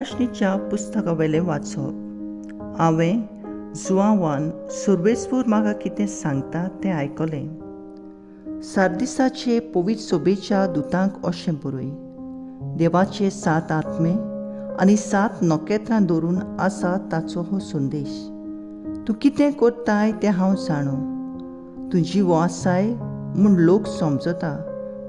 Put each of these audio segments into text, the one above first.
प्रकाशनीच्या पुस्तकावेलें वाचप. हांवें जुआंवान सर्वेस्पर म्हाका कितें सांगता तें आयकलें. सार्दिसाचे पवित्र सोबेच्या दुतांक अशें बरय, देवाचे 7 आत्मे आनी 7 नखेत्रां धरून आसा ताचो हो संदेश. तूं कितें करताय तें हांव जाणो. तूं जिवो आसाय म्हूण लोक समजता,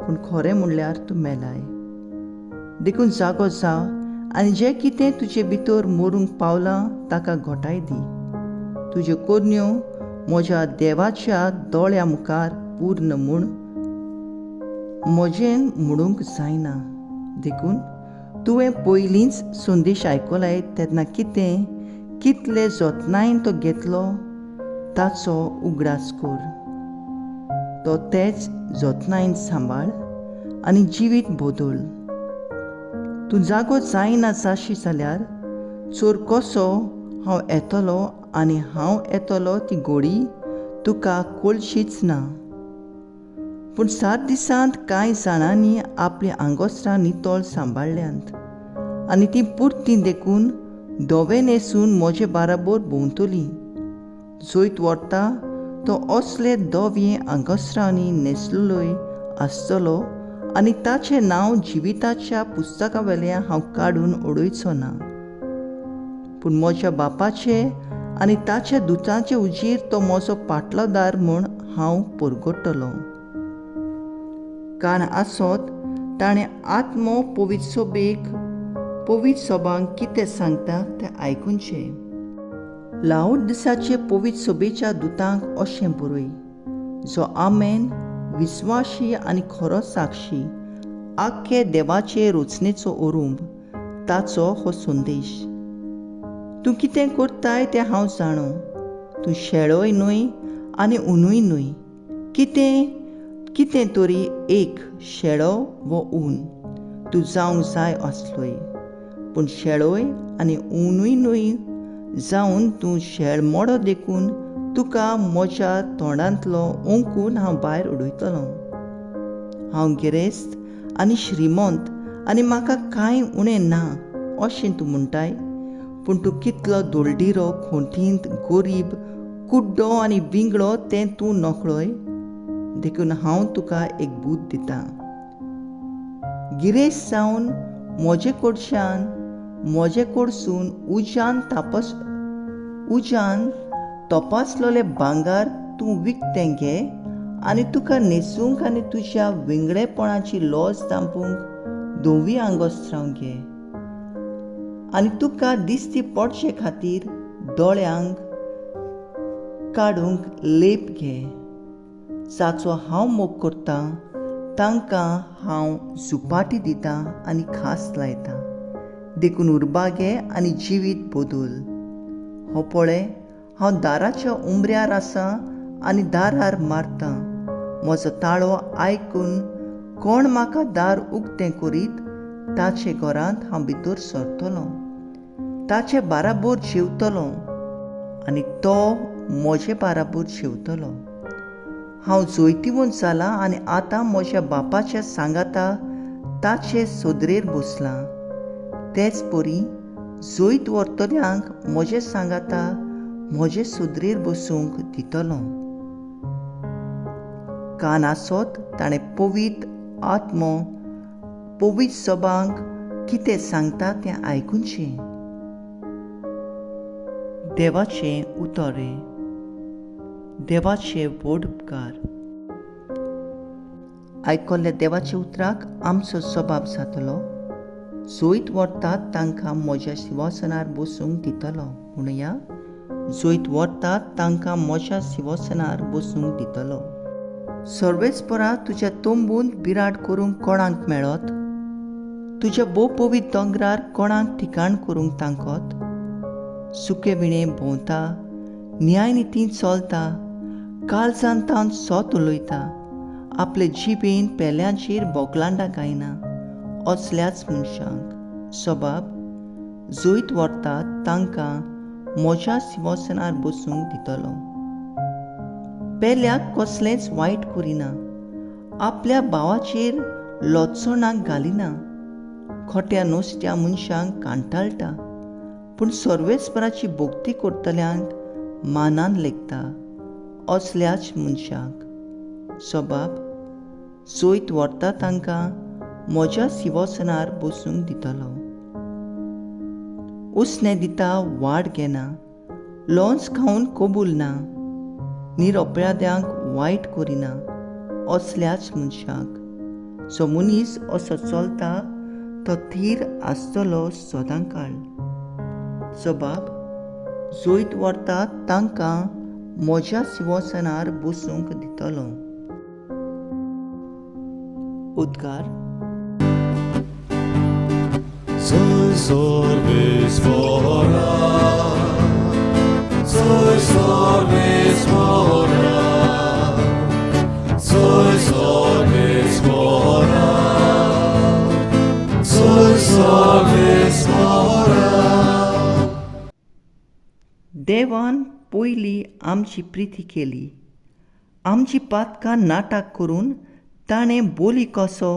पूण खरें म्हणल्यार तूं मेलाय. देखून जागो जा आनी जें कितें तुजे भितर मरूंक पावलां ताका घटाय दी. तुज्यो करण्यो म्हज्या देवाच्या दोळ्या मुखार पूर्ण म्हूण म्हजेन म्हणूंक जायना. देखून तुवें पयलींच संदेश आयकलाय तेन्ना कितें कितले जतनायेन तो घेतलो ताचो उगडास कर. तो तेच जतनायेन सांबाळ आनी जिवीत बदल. तूं जागो जायना जाशी जाल्यार चोर कसो हांव येतलो आनी हांव येतलो ती गोडी तुका कळचीच ना. पूण 7 दिसांत कांय जाणांनी आपलीं आंगोस्त्रां नितळ सांबाळ्ळ्यांत आनी तीं पुरतीं देखून धवें न्हेसून म्हजे बाराबोर भोंवतलीं. जैत व्हरता तो असले धवे आंगोस्त्रांनी न्हेसलेलोय आसतलो आनी ताचें नांव जिविताच्या पुस्तका वेल्यान हांव काडून उडयचो ना. पूण म्हज्या बापाचे आनी ताच्या दुतांचे उजीर तो म्हजो पाटलोदार म्हूण हांव परगटतलो. कान आसत ताणें आत्मो पवित्र सोबेक पवित्र सोबांक कितें सांगता तें आयकुचें. लाओदिसाचे पवित्र सोबेच्या दुतांक अशें बरय, जो आमेन विस्वाशी आनी खरो साक्षी, आख्खे देवाचे रचनेचो ओरूंब, ताचो हो संदेश. तूं कितें करताय तें हांव जाणो. तूं शेळोय न्हय आनी उनूय न्हय. कितें कितें तरी एक शेळो वो ऊन तूं जावंक जाय आसलोय, पूण शेळोय आनी उनूय न्हय जावन तूं शेळ मोडो देखून तुका म्हज्या तोंडांतलो ओंकून हांव भायर उडयतलो. हांव गिरेस्त आनी श्रीमंत आनी म्हाका कांय उणें ना अशें तूं म्हणटाय, पूण तूं कितलो दोळडिरो, खोंटींत, गरीब, कुड्डो आनी विंगळो तें तूं नकळोय. देखून हांव तुका एक बूद दितां. गिरेस्त जावन म्हजे कडच्यान म्हजे कडसून उज्यान तपासलेलें भांगर तूं विकतें घे आनी तुका न्हेसूंक आनी तुज्या विंगळेपणाची लज धांपूंक धवी आंगोस्त्रां घे आनी तुका दिसती पडचे खातीर दोळ्यांक काडूंक लेप घे. जाचो हांव मोग करतां तांकां हांव झुपाटी दितां आनी खास लायतां. देखून उर्बा घे आनी जिवीत बदल. हो पळय, हांव दाराच्या उमऱ्यार आसा आनी दारार मारतां. म्हजो ताळो आयकून कोण म्हाका दार उक्तें करीत ताचे घरांत हांव भितर सरतलो, ताचे बाराबोर जेवतलो आनी तो म्हजे बाराबोर जेवतलो. हांव जैतिवंत जालां आनी आतां म्हज्या बापाच्या सांगाता ताचे सोदरेर बसलां. तेच परी जैत व्हरतल्यांक म्हजे सांगाता म्हजे सोदरेर बसूंक दितलो. कान आसत ताणें पवित्र आत्मो पवित्र सभांक कितें सांगता तें आयकुचें. देवाचें उतर हें. देवाचे व्हड उपकार. आयकल्ल्या देवाच्या उतराक आमचो सबाब जातलो. जैत व्हरतात तांकां म्हज्या शिंवासनार बसूंक दितलो. म्हणुया, जैत व्हरतात तांकां म्हज्या शिंवासनार बसूंक दितलो. सर्वेस्परा तुज्या तंबूंत बिराड करूंक कोणाक मेळत? तुज्या भोव पवित्र दोंगरार कोणाक ठिकाण करूंक तांकत? सुके विणें भोंवता, न्यायनितीन चलता, काळजान तावन सत उलयता, आपले जिबेन पेल्यांचेर बोगलांडां गायना, असल्याच मनशांक सबाब जैत व्हरतात तांकां म्हज्या शिंवासनार बसूंक दितलो. पेल्याक कसलेंच वायट करिना, आपल्या भावाचेर लचणाक घालिना, खोट्या नोसत्या मनशांक कांटाळटा, पूण सर्वेस्पराची भक्ती करतल्यांक मानान लेखता असल्याच मनशाक. सबाब जैत व्हरता तांकां म्हज्या शिवसनार बसूंक दितलो. उसणें दिता वाड घेना, लोंच खावन कबूल ना, निरपराध्यांक वायट करिना असल्याच मनशाक. जो मनीस असो चलता तो थीर आसतलो सदां काळ. सबाब जैत व्हरता तांकां म्हज्या शिवसनार बसूंक दितलो. उद्गार. देवान पयली आमची प्रिती केली, आमची पातकां नाटक करून ताणें बोली कसो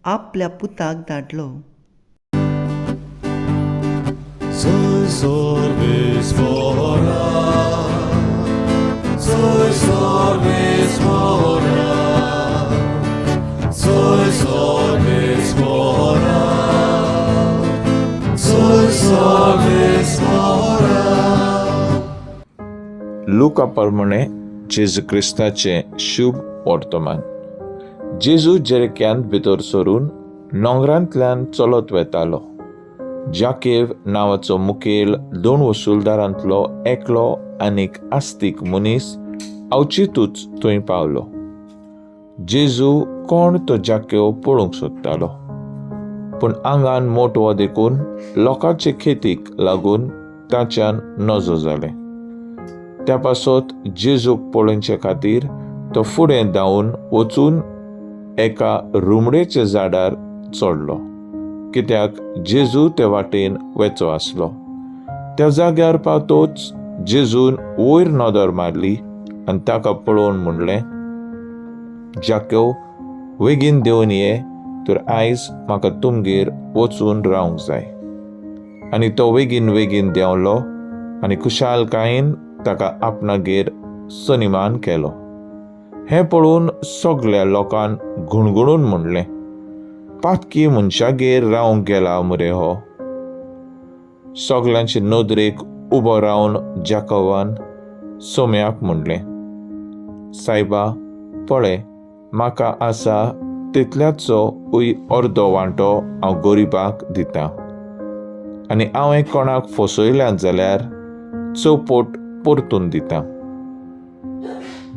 आपल्या पुताक धाडलो. लुका प्रमाणे जेजू क्रिस्ताचें शुभ वर्तमान. जेजू जेरिक्यांत भितर सरून नोंगरांतल्यान चलत वेतालो. जाकेव नांवाचो मुखेल दोन वसुलदारांतलो एकलो आनीक आस्तीक मनीस अवचितूच थंय पावलो. जेजू कोण तो जाकेव पळोवंक सोदतालो, पूण आंगान मोटवो देखून लोकांचे खेतीक लागून ताच्यान नजो जालें. त्या पासत जेजूक पळोवचे खातीर तो फुडें धांवून वचून एका रुमडेच्या झाडार चडलो, कित्याक जेजू ते वाटेन वेचो आसलो. त्या जाग्यार पावतोच जेजून वयर नदर मारली आनी ताका पळोवन म्हणलें, जाक्यो वेगीन देंवन ये, तर आयज म्हाका तुमगेर वचून रावंक जाय. आनी तो वेगीन वेगीन देंवलो आनी खुशालकायेन ताका आपणागेर सनिमान केलो. हें पळोवन सगल्या लोकान गुणगुणून म्हणलें, पातकी मनशागेर रावंक गेला मुरे हो. सगल्यांचे नदरेक उबो रावन जाकोवान सोम्याक म्हणलें, सायबा पळय, म्हाका आसा तितल्याचो उय अर्दो वांटो हांव गरिबाक दिता, आनी हांवें कोणाक फसयल्यात जाल्यार चौपट परतून दिता.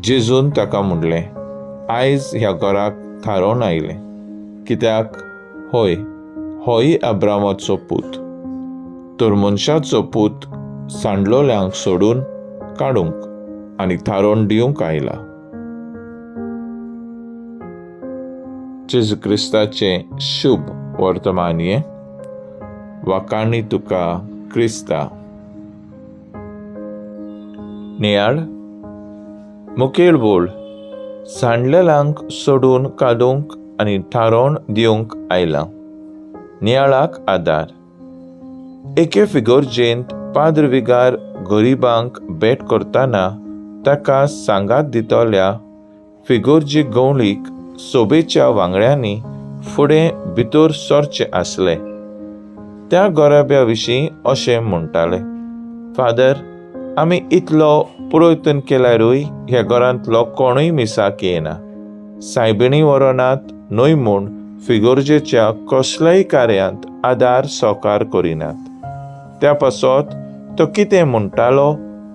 जेजून ताका म्हणलें, आयज ह्या घराक थारोवन आयलें, कित्याक हय होय अब्रामाचो पूत, तर मनशाचो पूत सांडलोल्यांक सोडून काडूंक आनी थारोवन दिवंक आयला. जेजू क्रिस्ताचें शुभ वर्तमान हें. वाखाणी तुका क्रिस्ता. नियाळ. मुखेल बोल सांडलेल्यांक सोडून काडूंक आनी थारोवन दिवंक आयला. नियाळाक आदार. एके फिगोर्जेंत पाद्र विगार गरिबांक भेट करतना ताका सांगात दितल्या फिगोर्जी गवळीक सोबेच्या वांगड्यांनी फुडें भितर सरचें आसलें. त्या गोराब्या विशीं अशें म्हणटाले, फादर, आमी इतलो पुरोयतन केल्यारूय ह्या घरांतलो कोणूय मिसाक येना, सायबिणी व्हरनात न्हय म्हूण फिगोर्जेच्या कसल्याय कार्यांत आदार सहकार करिनात. त्या पासत तो कितें म्हणटालो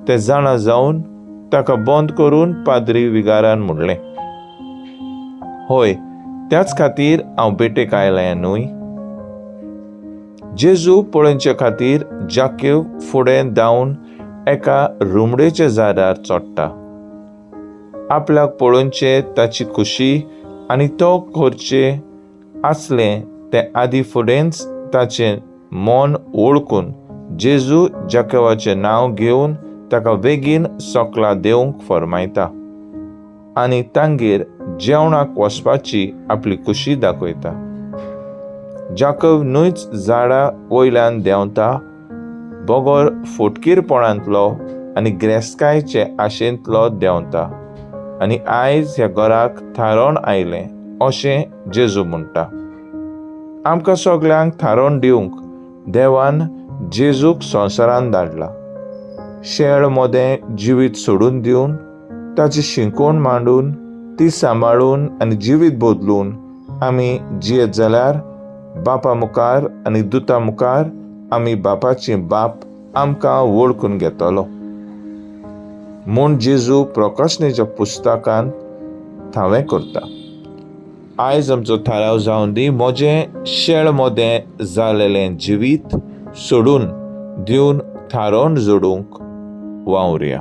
तें जाणा जावन ताका बंद करून पाद्री विगारान म्हणलें, हय, त्याच खातीर हांव बेटेक आयलें न्हय. जेजू पळोवचे खातीर जाकेव फुडें धांवन एका रुमडेच्या झाडार चडटा. आपल्याक पळोवचें ताची खुशी आनी तो करचें आसलें तें आदी फुडेंच ताचें मन वळखून जेजू जाकेवाचें नांव घेवन ताका बेगीन सकला देवंक फर्मायता आनी तांगेर जेवणाक वचपाची आपली खुशी दाखयता. जाकव न्हूयच झाडा वयल्यान देंवता बगर फटकीरपणांतलो आनी ग्रेस्कायचे आशेंतलो देंवता आनी आयज ह्या घराक थारोवन आयलें अशें जेजू म्हणटा. आमकां सगल्यांक थारोवन दिवंक देवान जेजूक संवसारान धाडला. शेळ मोदें जिवीत सोडून दिवन ताची शिंकोण मांडून ती सांबाळून आनी जिवीत बदलून आमी जियेत जाल्यार बापा मुखार आनी दुता मुखार आमी बापाची बाप आमकां वळखून घेतलो म्हूण जेजू प्रकाशनेच्या पुस्तकांत थावें करता. आयज आमचो थाराव जावन दी, म्हजें शेळ मोदें जालेलें जिवीत सोडून दिवन थारोवन जोडूंक वावुरया.